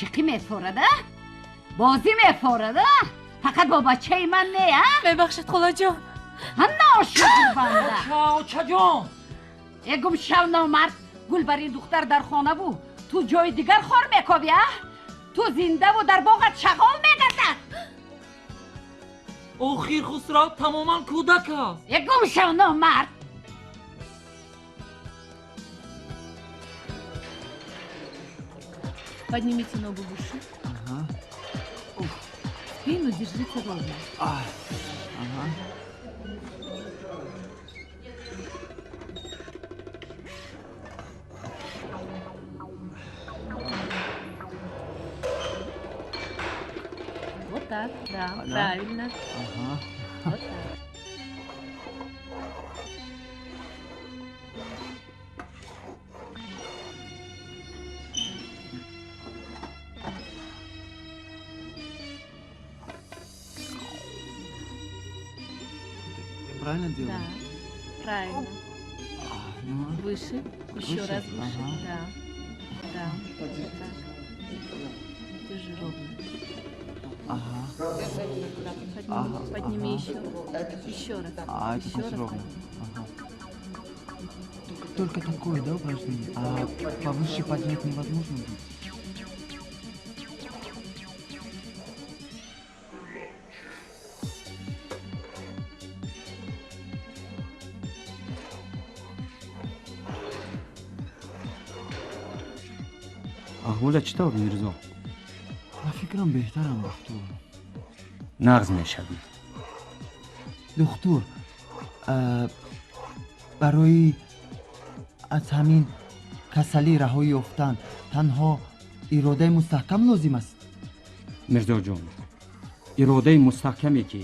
Ошиқӣ мефорад, а? Бозӣ мефорад, а? Фақат бо бачаи ман не, а? Мебахшед, холаҷон. Ношукр банда. Очаҷон. Э, гум шав, номард! Гул бар ин духтар дар хонаву ту ҷои дигар хор мекобӣ, а? Ту зиндаву дар боғат шағол мегардад. Охир Хусрав тамоман кӯдак аст. Э, гум шав, номард! Поднимите ногу выше. Ага. Спину держите ровно. Ага. Вот так, да, А, да? правильно. Ага. Вот так. Я правильно делаю? Да, правильно. А, ну. Выше, еще Выше? раз выше. Ага. Да, да. Вот так. Держи ровно. Ага. Подними, Ага, подними ага. еще. Еще раз. А, это еще значит раз ровно. подними. Ага. Только такое, да, упражнение? А повыше поднять невозможно будет? Аҳвола чӣ тавр, Мирзо? Ба фикрам, беҳтарам, духтур. Нағз мешавӣ. Духтур, барои аз ҳамин касалӣ раҳоӣ ёфтан танҳо иродаи мустаҳкам лозим аст? Мирзоҷон, иродаи мустаҳкаме, ки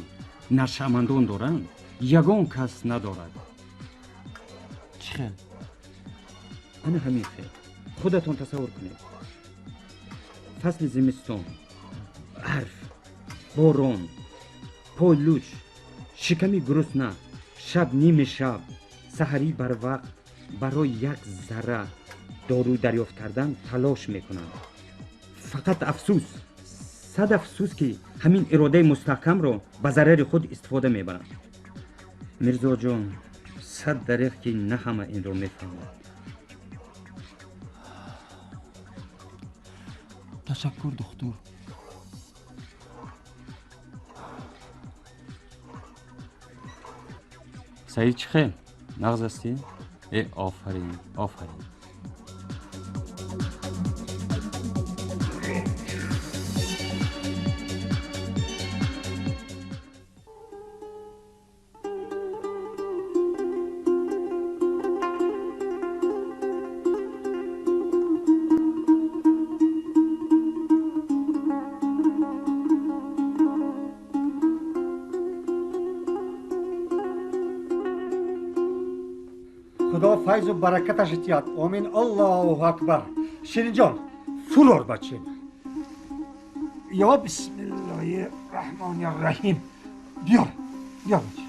нашъамандон доранд, ягон кас надорад. Чӣ хел? Ана ҳамин хел. Худатон тасаввур кунед: фасли зимистон, барф, борон, пойлуч, шиками гурусна, шаб ними шаб, саҳарӣ барвақт барои як зарра дору дарёфт кардан талош мекунанд. Фақат афсӯс, сад афсӯс, ки ҳамин иродаи мустаҳкамро ба зарари худ истифода мебаранд. Мирзоҷон, сад дареғ, ки на ҳама инро мефаҳмад. Ташаккур, духтур. Саид, чӣ хел, нағз ҳастӣ? Э, офарин, офарин. Худо файзу баракаташ диҳад, омин, Аллоҳу акбар. Ширинҷон, фурор, бачем. Ё бисмиллоҳи раҳмони раҳим. Биёр, биёр, бачем.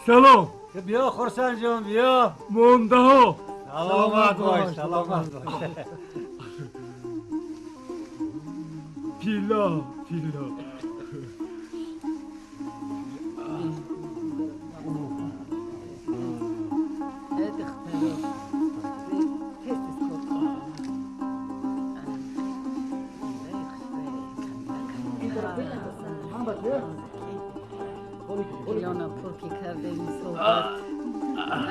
Салом. Биё, Хурсандҷон, биё. Мондаҳо. Саломат бош, саломат бош. Пило, пило. Илона пурки кардем суҳбат.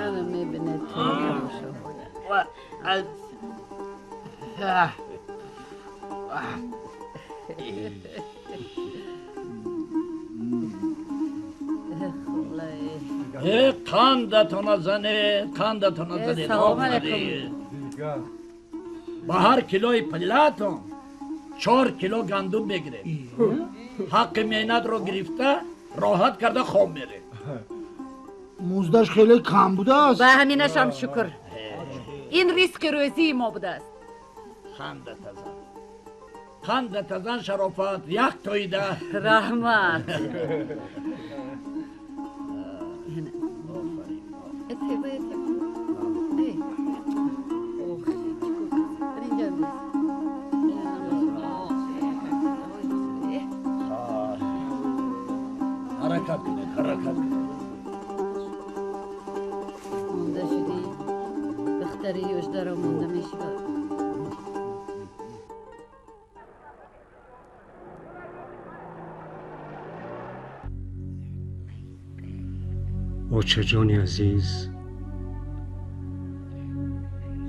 Ана мебинед тамошо. Қандатона занед, қандатона занед. Салом алейкум. Ба ҳар килои пиллаатон 4 кило гандум мегиред. Ҳаққи меҳнатро гирифта роҳат карда хоб меред. Муздаш хеле кам будааст. Ба ҳаминашам шукр. Ин ризқи рӯзии мо будааст. Хандатазан, хандатазан, шарофат як тоида. Раҳмат. Ҳаракат кунед, ҳаракат кунед. Монда шудӣ, духтари ёждаро монда мешавад. Очаҷони азиз,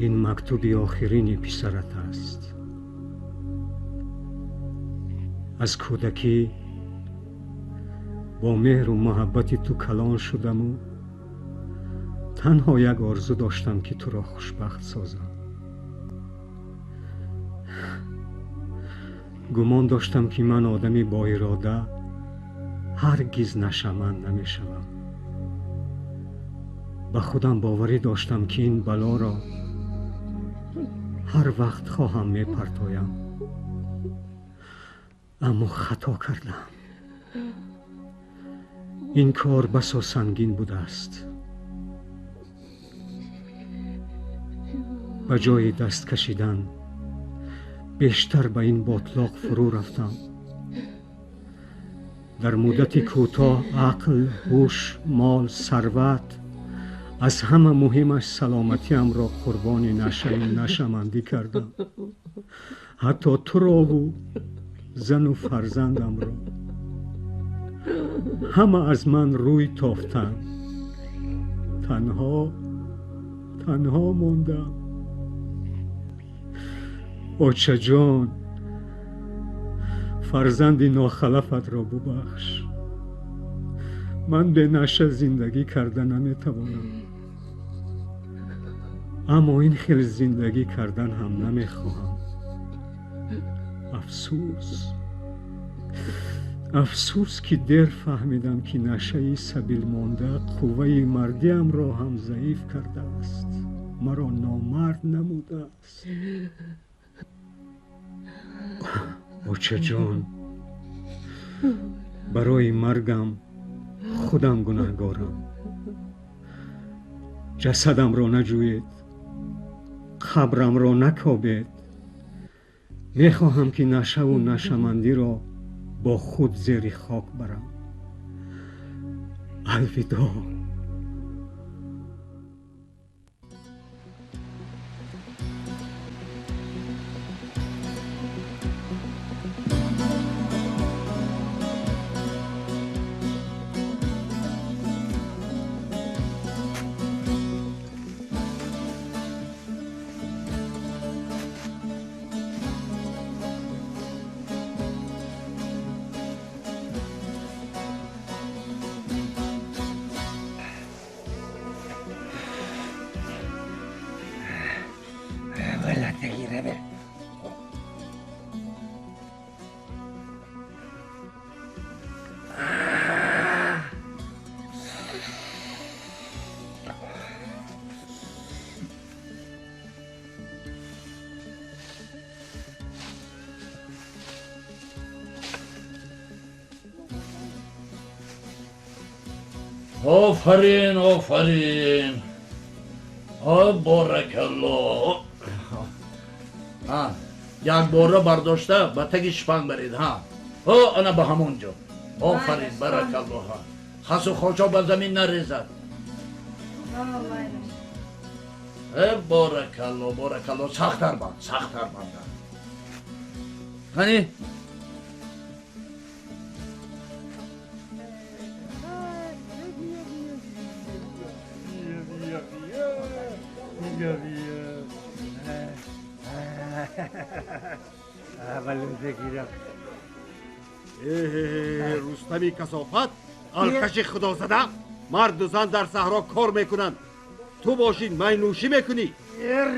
ин мактуби охирини писарат аст. Аз кӯдакӣ бо меҳру муҳаббати ту калон шудаму танҳо як орзу доштам, ки туро хушбахт созам. Гумон доштам, ки ман одами боирода ҳаргиз нашъаманд намешавам. Ба худам боварӣ доштам, ки ин балоро ҳар вақт хоҳам мепартоям. Аммо хато кардам. Ин кор басо сангин будааст. Ба ҷои даст кашидан бештар ба ин ботлоқ фурӯ рафтам. Дар муддати кӯтоҳ ақл, ҳуш, мол, сарват, аз ҳама муҳимаш саломатиамро қурбони нашаю нашъамандӣ кардам. Ҳатто турову зану фарзандамро. Ҳама аз ман рӯй тофтанд. Танҳо, танҳо мондам. Очаҷон, фарзанди нохалафатро бубахш. Ман бенаша зиндагӣ карда наметавонам. Аммо ин хел зиндагӣ кардан ҳам намехоҳам. Афсӯс, афсӯс, ки дер фаҳмидам, ки нашаи сабилмонда қувваи мардиамро ҳам заиф кардааст, маро номард намудааст. Очаҷон, барои маргам худам гунаҳгорам. Ҷасадамро наҷӯед, қабрамро накобед. Мехоҳам, ки нашаву нашъамандиро бо худ зери хок барам. Алвидоъ. Офарин, офарин. Боракалло. Як бора бардошта ба таги шпанг баред. Ҳа, ана ба ҳамон ҷо. Офарин, баракалло. Ҳа, хасу хошок ба замин нарезад. Боракалло, боракалло. Сахттар банд, сахттар банд. Қани? Рустами касофат, алкаши худозада, марду зан дар саҳро кор мекунанд, ту бошӣ майнӯшӣ мекунӣ.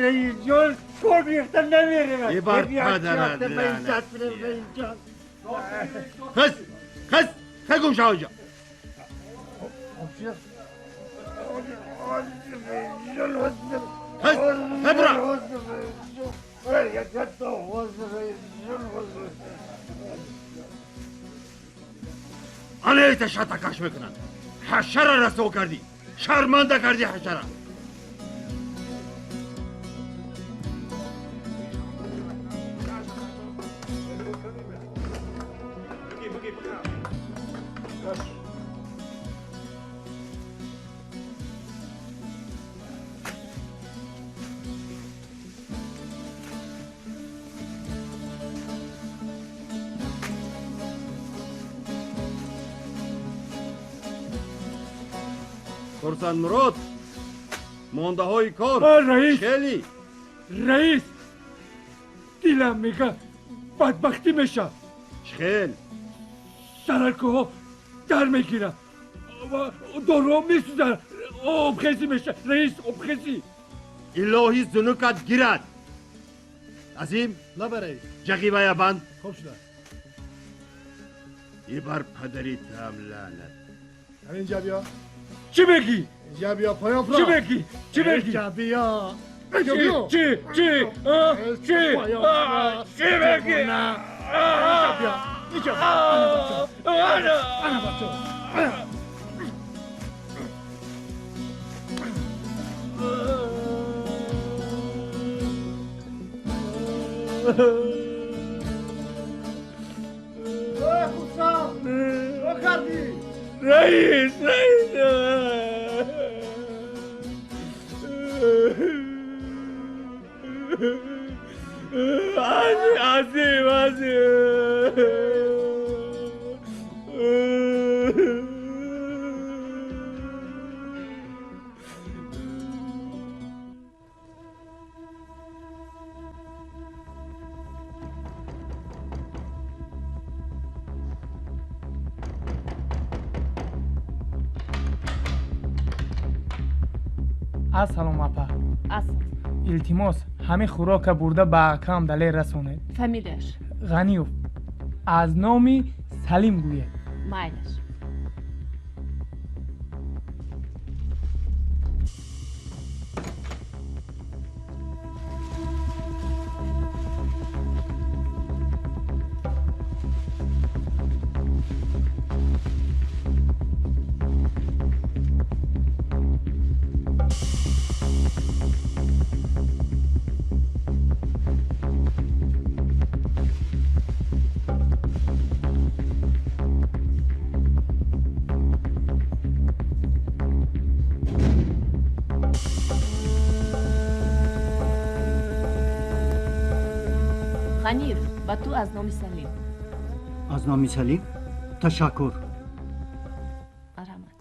Раисҷон, кор гирифта намерем. Ибар падарат. Хез, хез, хез, гум шав инҷа. Хез, хез, бура. Алейта шатакаш мекунанд. Ҳашара расво кардӣ, шарманда кардӣ ҳашара. Хурсандмурод, мондаҳои кор. Раис. Хеле. Раис, дилам мега бадбахтӣ меша. Хел? Сараркӯҳо дар мегирад, доруҳо месӯзад, обхезӣ меша, раис, обхезӣ. Илоҳӣ зунукат гирад. Азим. Лаба, раис. Ҷағивая банд. Хоб шуда. Ибар падари таам лаънат. Ҳаминҷа биё. Чӣ мегӣ? Инҷа биё, поён фуро. Чӣ мегӣ? Чӣ мегӣ? Инҷа биё. Чӣ, чӣ, чӣ, чӣ, чӣ мегӣ? Инҷа биё. Инҷа биё. Ана бачо. Хусрав, чӣ кардӣ? Раис, раис. Азим, азим. Ассалом, апа. Ассалом. Илтимос, ҳамин хӯрока бурда ба акам Далер расонед. Фамилияш? Ғаниёв. Аз номи Салим гӯед. Майлаш. Ғаниев, ба ту аз номи Салим. Аз номи Салим? Ташаккур. Марҳамат.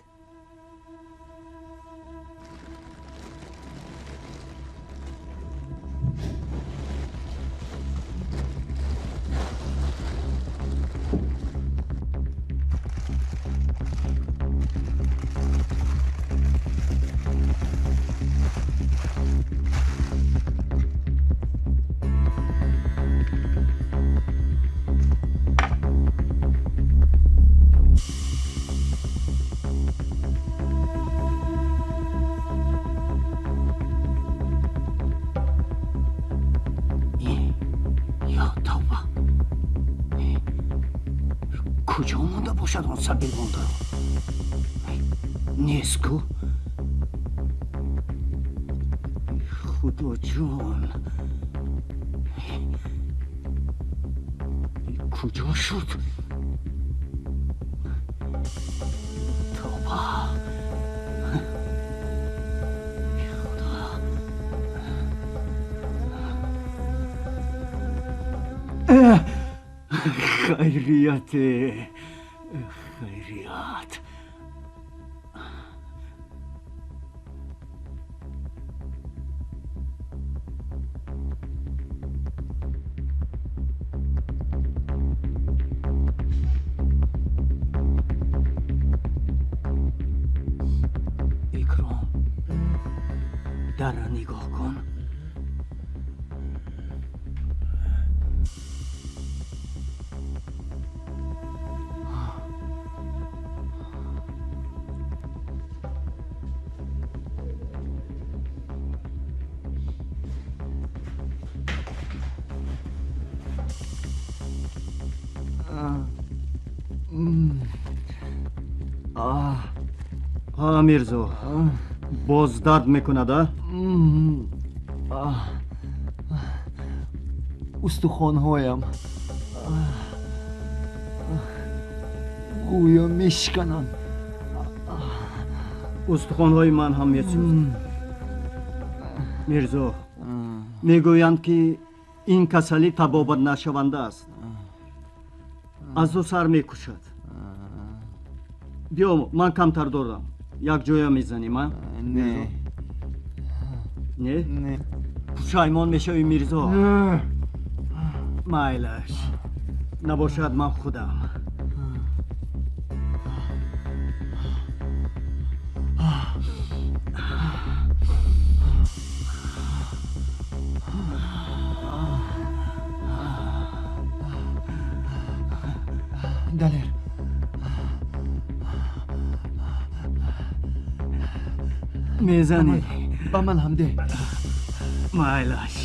Ё тавба, куҷо монда бошад он сабил мондаро? Нест ку. Худоҷон, куҷо шуд? Тавба, Худо. Хайрияте, хайрият. Икром, дарра нигоҳ кун. Ҳа, Мирзо, боз дард мекунад, а? Устухонҳоям гӯё мешикананд. Устухонҳои ман ҳам месӯзад. Мирзо, мегӯянд, ки ин касалӣ табобат нашаванда аст, аз ду сар мекушад. Биё, ман камтар дорам, якҷоя мезанем, а? Не. Не, пушаймон мешавӣ, Мирзо. Майлаш, набошад, ман худам. Далер, мезанӣ? Ба ман ҳам деҳ. Майлаш.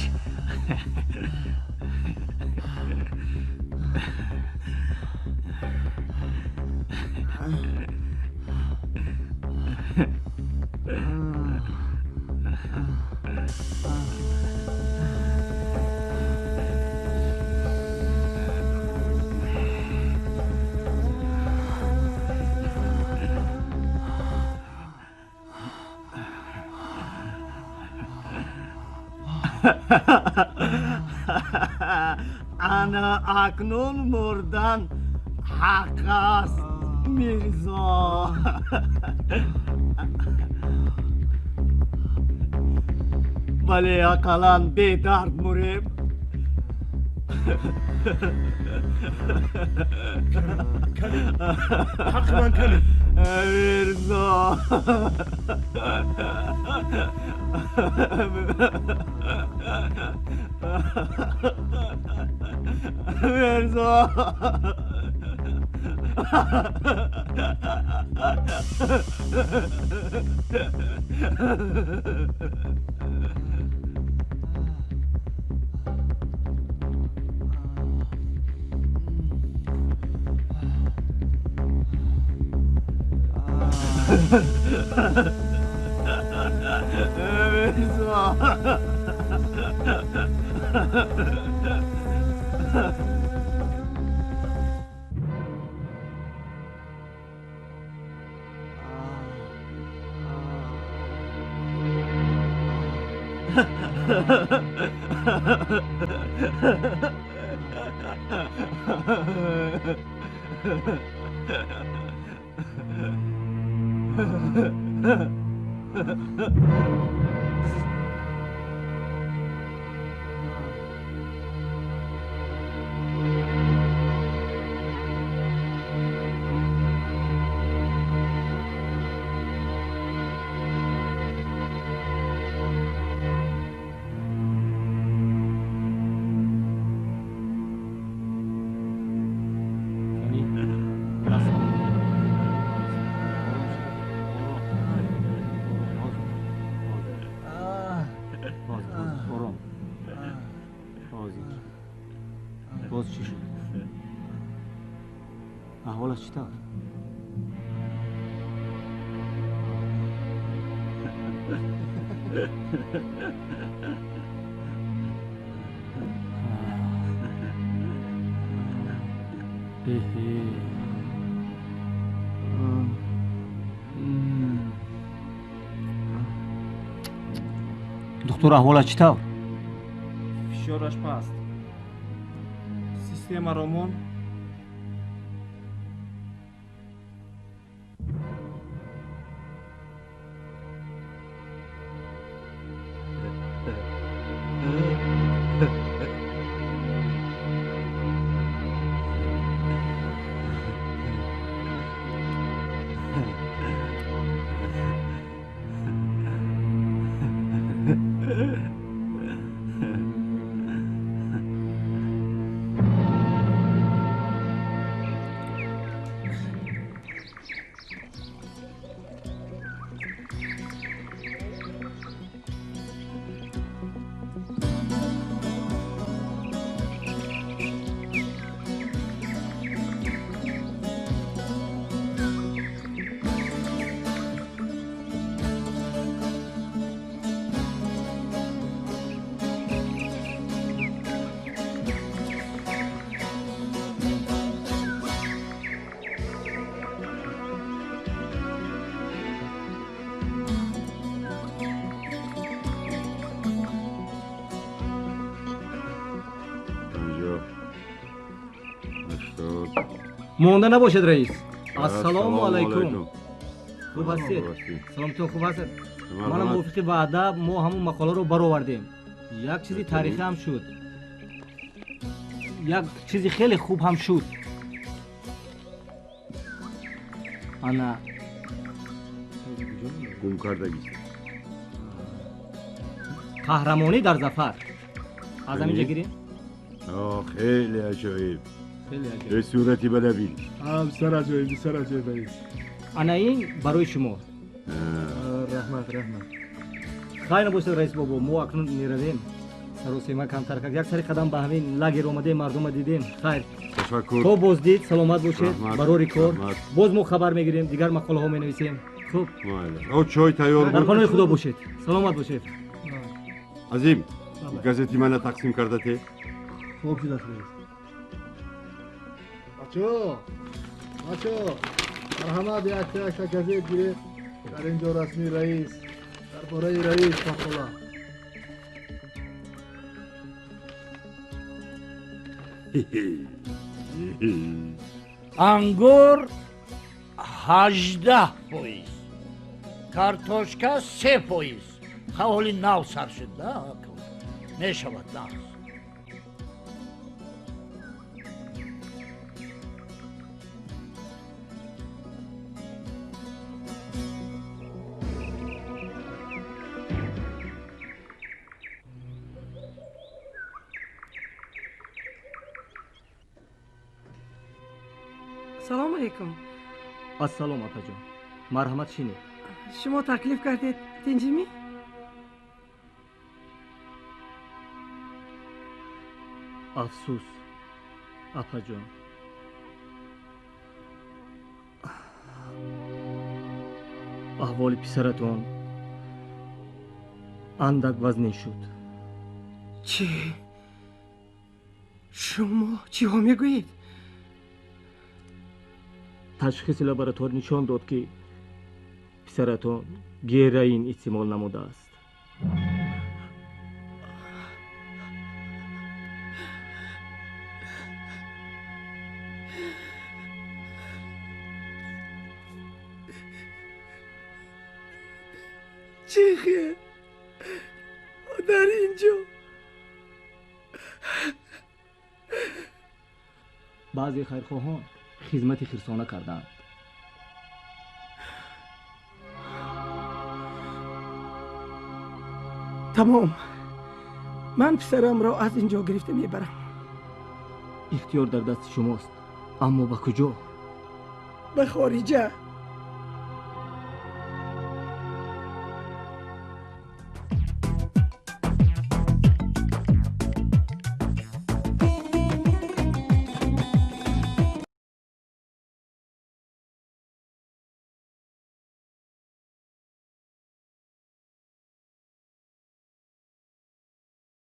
Ана акнун мурдан ҳақ аст, Мирзо. Вале ақаллан бедард мурем. Ҳаққи ман кани? Мирзо, Мирзо. Мирзо. Боз чӣ шуд? Аҳволаш чӣ тавр? Духтур, аҳволаш чӣ тавр? Фишораш паст, системаро мон. Монда набошед, раис. Ассалому алайкум. Хуб ҳастед? Саломатон хуб ҳастед? Мана, мувофиқи ваъда мо ҳамун мақоларо баровардем. Як чизи таърихӣ ҳам шуд, як чизи хеле хуб ҳам шуд. Ана. Гум кардагист. Қаҳрамонӣ дар зафар, аз ҳаминҷа гирем. Хеле аҷоиб, сурати бадабин. Бисёр аҷоиб, бисёр аҷоиб, раис. Ана, ин барои шумо. Раҳмат, раҳмат. Хайр набошед, раис бобо, мо акнун меравем. Саросема камтар кард, як сари қадам ба ҳамин лагер омадем, мардума дидем. Хайр. Ташаккур. То боздид, саломат бошед, барори кор. Боз мо хабар мегирем, дигар мақолаҳо менависем. Хуб. Чой тайёр. Дар паноҳи Худо бошед, саломат бошед. Азим, газети мана тақсим карда те. Хуб шудааст, раис. Бачо, бачо, марҳамат, якта якта газет гиред. Дар ин ҷо расми раис, дар бораи раис мақола. Ангур 18%, картошка 3%. Ҳоли нав сар шуд, мешавад нағз. Салому алейкум. Ассалом, апаҷон, марҳамат, шинед. Шумо таклиф кардед, тинҷимӣ? Афсӯс, апаҷон, аҳволи писаратон андак вазнин шуд. Чӣ? Шумо чиҳо мегӯед? Ташхиси лабораторӣ нишон дод, ки писаратон героин истеъмол намудааст. Чӣ хел дар ин ҷо? Баъзе хайрхоҳон хизмати хирсона кардаанд. Тамом, ман писарамро аз ин ҷо гирифта мебарам. Ихтиёр дар дасти шумост, аммо ба куҷо? Ба хориҷа.